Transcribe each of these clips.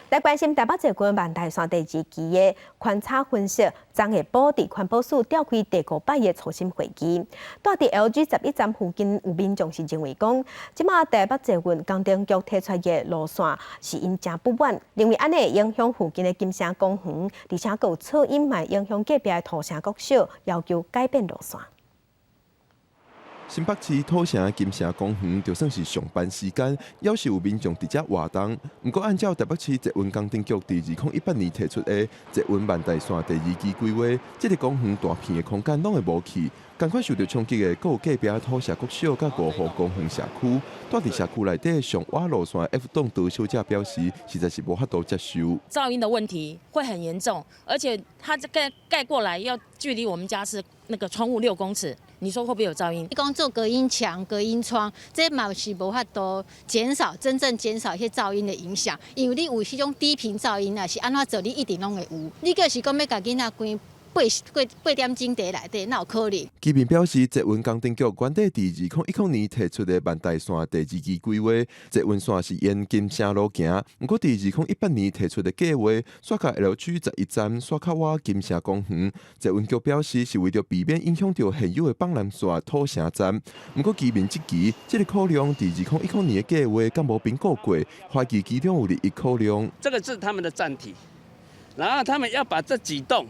來關心台北捷運萬大線第二期的寬差分析，昨下晡佇環保署召開第五擺的初審會議。蹛佇 LG 十一站附近有民眾是認為講，這馬台北捷運工程局提出的路線是𪜶誠不滿，認為按呢會影響附近的金城公園，而且閣有噪音嘛影響隔壁的土城國小，要求改變路線。新北市土城金城公園就算是上班時間，猶是有民眾佇遮活動。毋過按照台北市捷運工程局佇2018年提出的捷運萬大線第二期規劃，這個公園大片的空間攏會無去。仝款受著衝擊的，閣有隔壁土城國小佮五湖公園社區。蹛佇社區內底上倚路線 F 棟杜小姐表示，實在是無法度接受。噪音的問題會很嚴重，而且它這蓋蓋過來要距離我們家是那個窗戶6公尺。你說會不會有噪音？你講做隔音牆、隔音窗，這嘛是無法度減少真正減少一些噪音的影響，因為你有彼種低頻噪音啊，是按怎做你一定攏會有。你閣是講欲共囡仔關八八八點鐘佇內底，哪有可能？居民表示，捷運工程局原底佇2010年提出的萬大線第二期規劃，捷運線是沿金城路行。毋過佇2018年提出的計劃，煞共 LG 十一站煞較倚金城公園。捷運局表示，是為著避免影響著現有的板南線土城站。毋過居民質疑，這個考量佇2010年的計劃敢無評估過，懷疑其中有利益考量。這個是他們的站體，然後他們要把這幾棟。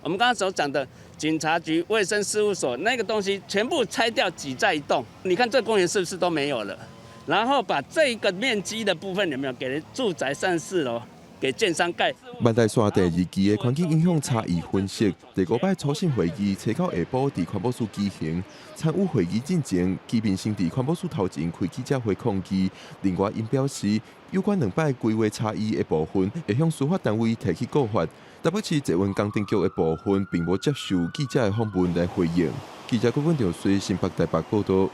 我們剛剛所講的警察局、衛生事務所那個東西全部拆掉，擠在一棟。你看這公園是不是都沒有了？然後把這個面積的部分有沒有給住宅34樓，給建商蓋？萬大線第二期的環境影響差異分析，第五擺初審會議，初九下晡佇環保署舉行。參與會議進前，居民先佇環保署頭前開記者會抗議。另外，𪜶表示，有關兩擺規劃差異的部分，會向司法單位提起告發。台北市捷運工程局的部分，並無接受記者的訪問來回應。記者郭文兆隨新北台北報道。